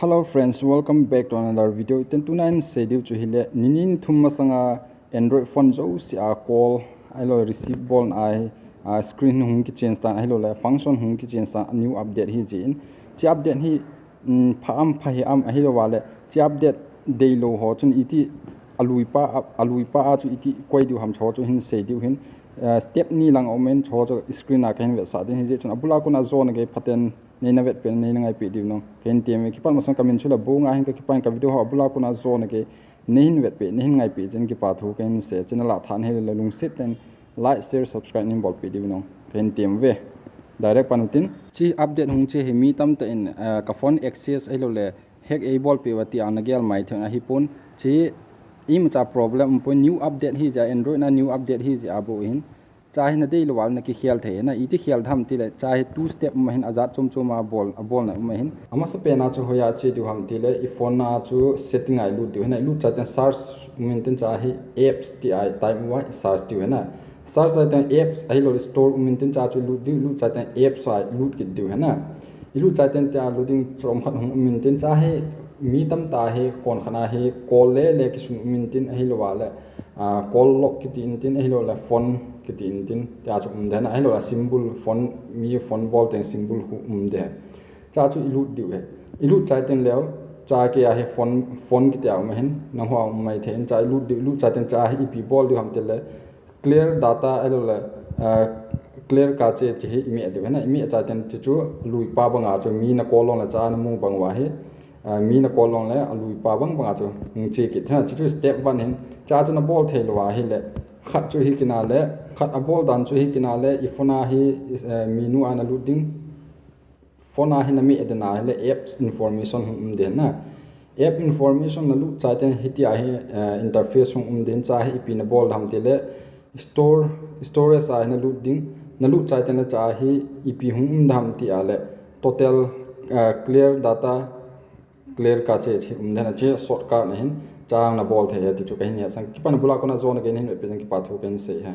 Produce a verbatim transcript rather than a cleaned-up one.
Hello friends, welcome back to another video. Iten tuna in sei diu chu hile, nini ni thum masanga Android phone jouse a call, ahilou receive bolna a, a screen hung kichange tan, ahilou le function hung kichange tan, a new update hi jin. Chi update hi, um, pha am pha hi am, ahilou vale, chi update deilou ho chun iti aluipa, aluipa a chu iti koi diu ham chu hin sei diu hin, uh, step ni lang aum in chu screen a kahin vetsah ding hi jeh chun abula kona jona gei phaten neina vetpeh, neina ngaipeh diu nong. Kahin tem e, kipan masang kamin chu la bu nga hin ka kipan ka video ho abula kona jona gei neihin vetpeh, neihin ngaipeh chen kipa thu kahin sei. Channel a than hile lungset tah in like, share, subscribe neihin bolpeh diu nong. Kahin tem ve. Direct pan utin. Chi update hung che hi mi tamtah in, eh, ka phone access ahilou le hack eibolpeh uva tia nagel mai thei ahipon. Chi imacha problem umpon, new update hi jeh a, Android na new update hi jeh a bou hin. Cha hi nadei lou val nakikhel thei na, iti khel tham tile, cha hi two step um ahin, ajat chom chom a bol, abolna um ahin. Amasapen a chu hoiya che diu ham tile, i phone a chu setting a ilut diu hina, ilut chai teng search um intin cha hi apps tia i type uva i search diu hina. Search chai teng apps ahilou le store um intin cha chu ilut diu, ilut chai teng apps a ilut kit diu hina. Ilut chai teng tia loading chom khat hung um intin cha hi mi tamtah hi kon khat a hi call le le kisun um intin ahilou vale. Ah, call log kiti intin, ahilou le phone kiti intin, tia chu um ding, ahilou le symbol phone, mi phone bol teng symbol khu um ding. Cha chu ilut diu e. Ilut chai teng leu, cha kei a hi phone, phone kiti a um ahin, nangho a um mai thei in, cha ilut diu, ilut chai teng cha hi ipi bol diu ham tile, clear data, ahilou le, ah, clear cache chi hi imeh diu hina, imeh chai teng chi chu luipa banga chu mi na call long le cha namu bang uva hi, Ah, mi na call long le aluipa bang banga chu hung che kit. Ha, chu chu step one hin. Cha chu nabol thei lou ahile. Khat chu hi kina le, khat abol dan chu hi kina le, i phone a hi, eh, menu a nalut ding. Phone a hi nameh den ahile apps information hung um den na. App information nalut chai teng hitia hi, eh, interface hung um den cha hi ipi nabol ham tile. Store, storage a hi nalut ding, nalut chai teng le cha hi ipi hung um ding ham tia le total, ah, clear data, clear cache hi um den a, che shortcut na hin cha nabol thei hi ti chu kahin hetsah. Kipan abula kona jona gei neihin vetpeh chen kipa thu kahin sei hi.